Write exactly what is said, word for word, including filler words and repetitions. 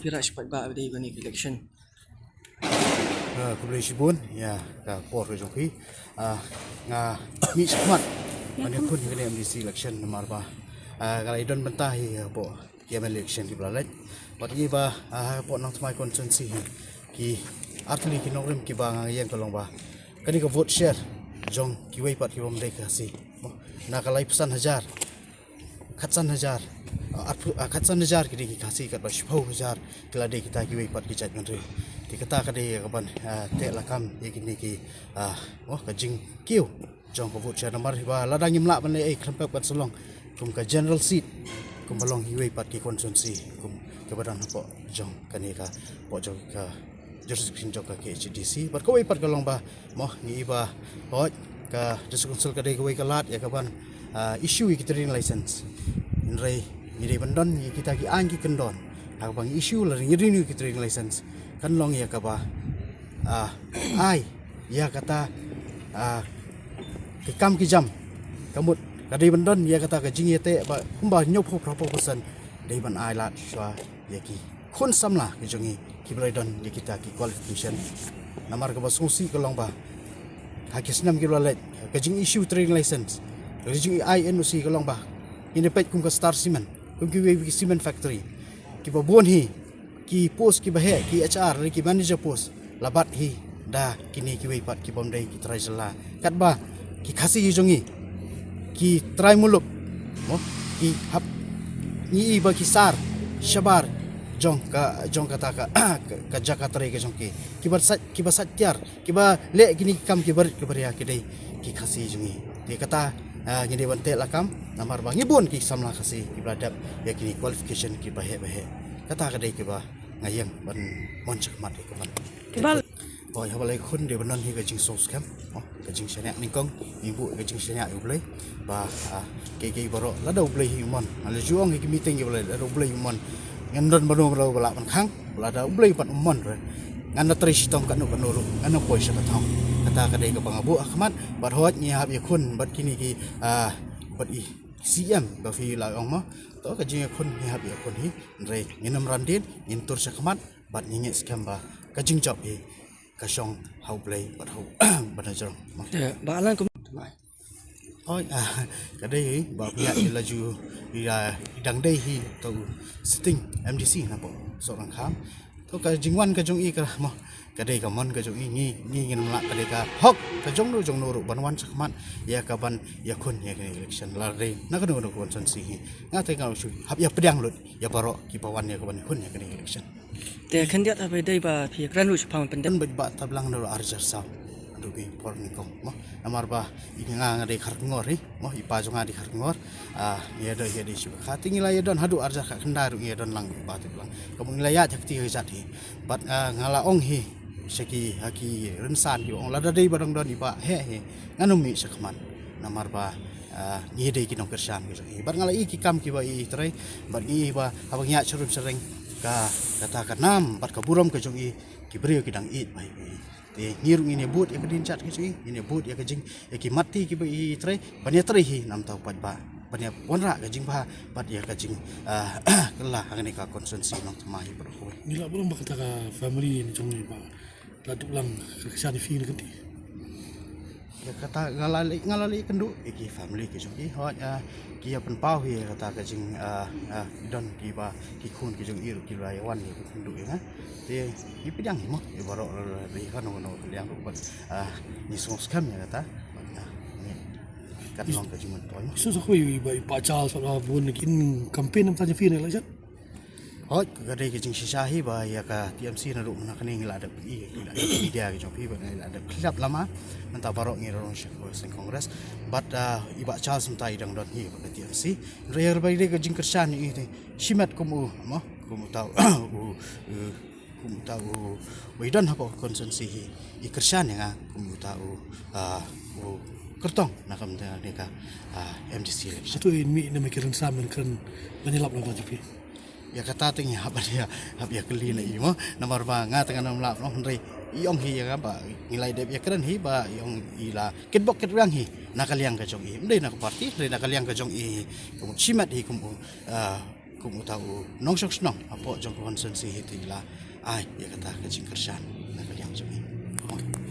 Phi rah shipat ba dei ba ni election. Ah, khublei shibun ïa ka por ka jong phi. Ah, nga mih shakhmat ban ïakhun ïa kane MDC election namar ba, ah, nga la ïadon bynta hi hapoh ki MLA election kiba la leit. Bad ngi ba, ah, hapoh Nongthymmai constituency hi ki artylli ki nongrim kiba nga ïeng ka long ba kane ka vote share jong kiwei pat ki bym dei Khasi, mo, na ka laiphew san hajar, khatsan hajar, ah, arphew, ah, khatsan hajar ki dei ki Khasi, katba shiphew hajar ki la dei kita kiwei pat ki jaitbynriew. Te kata ka dei ka ban, ah, teh lakam ïa kine ki, ah, oh, ka jingkiew jong ka vote share namar ba lada ngim lah ban leh ei khlem pep ban sa long kum ka general seat kumba long kiwei pat ki constituency kum kaba don hapoh jong kane ka, hapoh jong ka jurisdiction jong ka KHADC. Bad kawei pat ka long ba, mo, ngi i ba, hooid, ka District Council ka dei kawei ka lad ïa ka ban, ah, issue ïa ki trading license. Hynrei ngi dei ban don ïa kita ki aiñ ki kyndon ha kaba ngi issue lane ngi renew ïa ki trading license. Kan long ïa kaba, ah, ai ïa kata, ah, ki kam ki jam. Ka mut ka dei ban don ïa kata ka jingïateh ba kumba hynñiewphew phraphew percent dei ban ai lad shuwa ïa ki khun samla ki jong ngi kiba la don ïa kita ki qualification. Namar kaba sngewsih ka long ba ha ki snem kiba la leit, ka jing issue trading license, ka jing ai NOC ka long ba ngin ïa peit kum ka Star Cement, kum kiwei ki cement factory kiba bun hi ki post kiba heh, ki HR lane ki manager post la bat hi da kine kiwei pat ki bym dei ki trai jylla. Katba ki Khasi ki jong ngi ki trai muluk, mo, ki hap, ngi i ba ki sar shabar jong ka, jong kata ka, ka, ka jaka trei ka jong ki, kiba sait, kiba sait tiar, kiba leh kine ki kam kiba rit kiba ria ki dei ki Khasi jong ngi. Te kata, ah, ngi dei ban teh lakam namar ba ngi bun ki samla Khasi kiba la dep ïa kine qualification kiba heh ba heh. Kata ka dei kiba nga ïeng ban mon shakhmat ïa ka ban. Te ba Hooid, haba la ïakhun dei ban don hi ka jingsngewskhem, oh, ka jingshaniah nyngkong, ngi buh ka jingshaniah ïa U Blei ba, ah, kiei kiei baroh lada U Blei hi u mon. Nga la ju ong ha ki meeting kiba la leit, lada U Blei u mon, ngan don bad u ba lah ban khang. Lada U Blei pat um mon re, ngan da trei shitom katno katno ruh, ngan da poi sha ka thong. Kata ka dei kaba nga buh ha khmat. Bad hooid, ngi hap ïakhun bad kine ki, ah, bad i CM ba phi la ong, mo. To ka jingïakhun ngi hap ïakhun hi, hynrei ngin ym ran dien, ngin tur sha khmat bad ngi ngeit skhem ba ka jingjop hi ka shong ha U Blei bad ha u ba na jrong. Te ba Alan kum Hooid, ah, ka dei hi ba phi ïa i la ju i, ah, i dang dei hi to u sitting MDC na hapoh Sohryngkham. To ka jingwan ka jong i ka, mo, ka dei ka mon ka jong i, ngi, ngi ngin ym lah, ka dei ka hok ka jong no jong no ruh ban wan sha khmat ïa ka ban ïakhun ïa ka election, la dei na kano kano ka constituency hi. Nga te nga shu hap ïa pdiang lut ïa baroh kiba wan ïa ka ban ïakhun ïa ka election. Te khyndiat haba dei ba phi kren ruh shaphang pyndep. Pynbeit ba tablang na ruh arjar saw. Adu ki por ni kong, mo. Namar ba i nga nga dei Kharkongor hi, mo, i pa jong nga dei Kharkongor. Ah, ngi ïa dei, ïa dei shu ka. Te ngi la ïa don haduh arjar khatkhyndai ruh ngi ïa don lang ba tablang. Ka mut ngi la ïa jakti ka jat hi. Bad, ah, nga la ong hi sha ki, ha ki rynsan ki ong lada dei ba dang don i ba heh hi, ngan ym mih sha khmat. Namar ba, ah, ngi dei ki nongkyrshan ki jong i. Bad nga la i ki kam kiba i trei, bad ngi ba haba ngi ïa sharum shareng ka, kata ka nam bad ka burom ka jong i, ki briew ki dang ïeit ba i. Te ngi ruh ngin ïa bud ïa ka dien jat ka jong i, ngin ïa bud ïa ka jing, ïa ki mat ti kiba i trei, ban ïa trei hi namar ta u paidbah, ban ïa wanrah ka jingbha bad ïa ka jing, ah, kylla ha kane ka constituency Nongthymmai hi baroh kawei. Ngi lah burom ba kata ka family ni jong i ba la duh lang ka kyrshan ïa phi na kynti. Ïa kata nga la leh, nga la leh kynduh ïa ki family ki jong ki, hooid, ah, ki ïa pynpaw hi ïa kata ka jing, ah, ah, don kiba ki khun ki jong i ruh ki la ïa wan ïa pynduh ïa nga. Te ngi pdiang hi mo, ïa baroh la, la, la, ïa kano kano ka liang ruh bad, ah, ngi sngewskhem ïa kata. Bad, ah, ngi kat long ka jingmyntoi mo. Shu sa khui ba i Bah Charles ba bun ki in campaign namar ta jong phi na election. Hooid, ka dei ka jingshisha hi ba ïa ka TMC naduh mynta kane ngi la dep i, ngi la dep media ka jong phi ba ngi la dep khlieh lama. Mynta baroh ngi rung sha Congress. Bad, ah, i Bah Charles mynta i dang don hi ba ka TMC. Hynrei ba dei ka jingkyrshan i te shimet kum u, mo, kum uta u, u, kum uta u, u i don hapoh constituency hi. I kyrshan ïa nga kum uta u, ah, u kyrtong na ka mynta ka, ah, MDC election. Hato i mih na me ki rynsan ban kren ban ïalap na ka jong phi? Ïa kata te ngi hap ïa, hap ïa kylli na i mo. Namar ba nga te ngan ym lah noh, hynrei i ong hi ïa nga ba ngi la dep ïa kren hi ba i ong i la kitbok kitrwiang hi na ka liang ka jong i. Ym dei na ka party, ym dei na ka liang ka jong i. Kum u shimet hi kum u, ah, kum uta u nongshong shnong hapoh jong ka constituency hi te la ai ïa kata ka jingkyrshan na ka liang jong ngi.